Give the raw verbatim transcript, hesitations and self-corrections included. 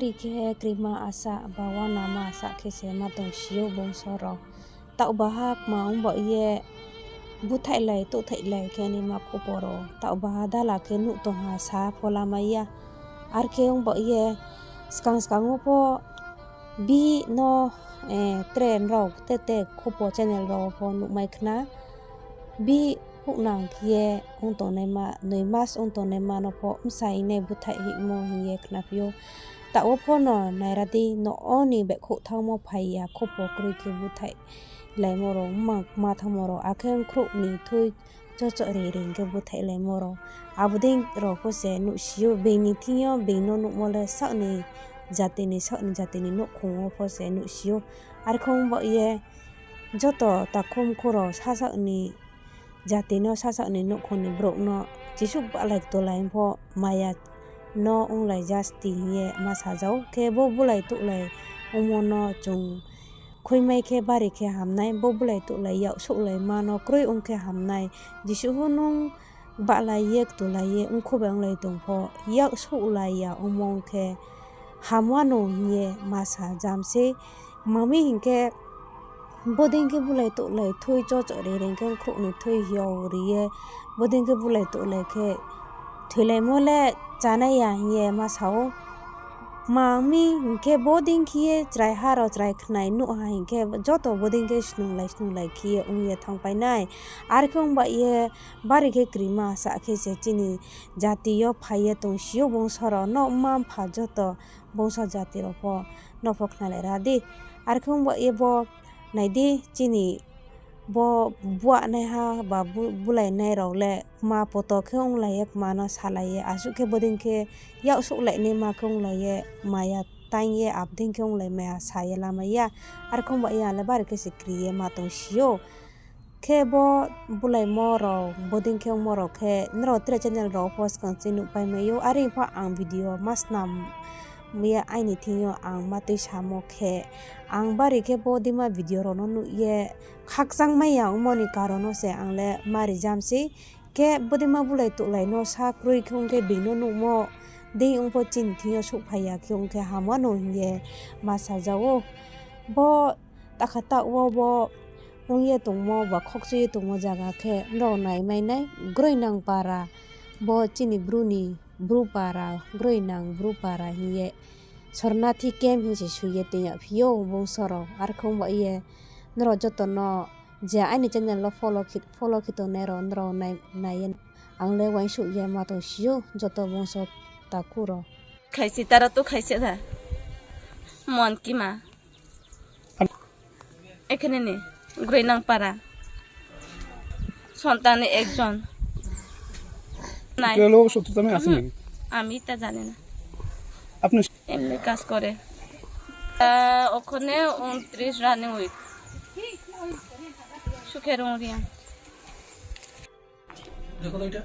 Bari khe krima asa ba uanama asa khe se ma tong si ou bongso rao. Taoh baha kma ong baoh ye búthaihlai touhthaihlai khe naima khupo rao. Taoh baha dala khe nuh tong ha sa pho lamai ya. Ar khe ong baoh ye skang skang wo pho bihih no, eh, tre nrao tete khupo channel rao pho nuhmai khna. Bihih houhnang khe ye ong tongnaima, noi mas ong tongnaima no pho bsai nai búthaih hingmo hing ye khnaphi ou. Taoh wo pho no naira di, no o ni baihkhouh thanngmo phai ya, khupo kroi khe búthaihlaimo rao, mmang kma thanngmo rao, akhe ongkhrouh ni thui chochoh ri ri hing khe búthaihlaimo rao. Abo dei rao pho se nuh si ou, being ni thing yo being no nuhmo le saoh ni jati ni, saoh ni jati ni nouhkhong wo pho se nuh si ou. Ar khe ong baoh ye joto takhu mkhu rao sasaoh ni jati no, sasaoh ni nouhkhong ni brouh no jesuh bahlai ktulai pho maya no onglai jasti hing ye ma sa ja ou. Khe bo bulai touhlai ongmo no chung khuimai khe bari khe ham nai, bo bulai touhlai yak souhlaima no kroi ong khe ham nai. Jesuh pho nung bahlai ye ktulai ye ongkhu bai onglai tong pho, yak souhlai ya ongmo ong khe ham wano hing ye ma sa ja mi sei. Tma mi hing khe, bodei khe bulai touhlai thui chochoh ri ri hing khe ongkhrouh ni thui hiao ri ye, bodei khe bulai touhlai khe thoilaimo le chánai ya hing ye ma sa ou. Tma mi hing khe, bodei khe ye chraiha rao chrai khnai nuh ha hing khe, joto bodei khe snunglai snunglai khe ye ong ye thanngpai nai. Ar khe ong baoh ye bari khe krima sa khe se chini jati yo phai ye tong si ou bongso rao no, mma mpha joto bongso jati rao pho no pho khnalai ra di. Ar khe ong baoh ye bo nai di, chini bo buahnaiha ba bu-, bulainai rao le kma poto khe onglai ye, kma no salai ye, asuh khe bodei khe yak souhlainaima khe onglai ye, maya taing ye, abodei khe onglai maya sa ye lamai ya. Ar khe ong baoh ye ang le bari khe se kri ye ma tong si ou. Khe bo bulaimo rao, bodei khe ongmo rao khe nrao tre channel rao pho skang chini nuhpai mai ou. Are pho ang video ma snam ye aini thing yo ang ma tuisamo khe, ang bari khe bodeima video rao no nuh ye khakchang mai ya ongmo ni karon no se ang le ma ri ja mi sei. Khe bodeima bulai touhlai no sa kroi khe ong khe being no nuhmo dei ong pho chini thing yo souhphai ya khe ong khe ham wano hing ye ma sa ja ou. Bo takha taoh wo bo ong ye tongmo ba khokchu ye tongmo zaga khe nrao naimai nai, Groinang para, bo chini bru ni bru para, Groinang bru para hing ye Sornathi camp hing se soi ye toing yagphi ou bongso rao. Ar khe ong baoh ye nrao joto no je aini channel wo follow khe, follow khe tongnai rao nrao nai, nai ye ang le uaingsouh ye ma tong si ou joto bongso takhu rao. Khaisi tara to khaisi da. Mon kima. এখানে নেই, গ্রৈনাংপাড়া। সন্তানে একজন। নাই। কেউ লোক শত্রুতা মে আছে হুম। নাকি? আমি তা জানি না। আপনি এমনি কাজ করে। আহ, ওখানে ঊনত্রিশ রানিং উইক। সুখের উড়িয়া। দেখো তো এটা।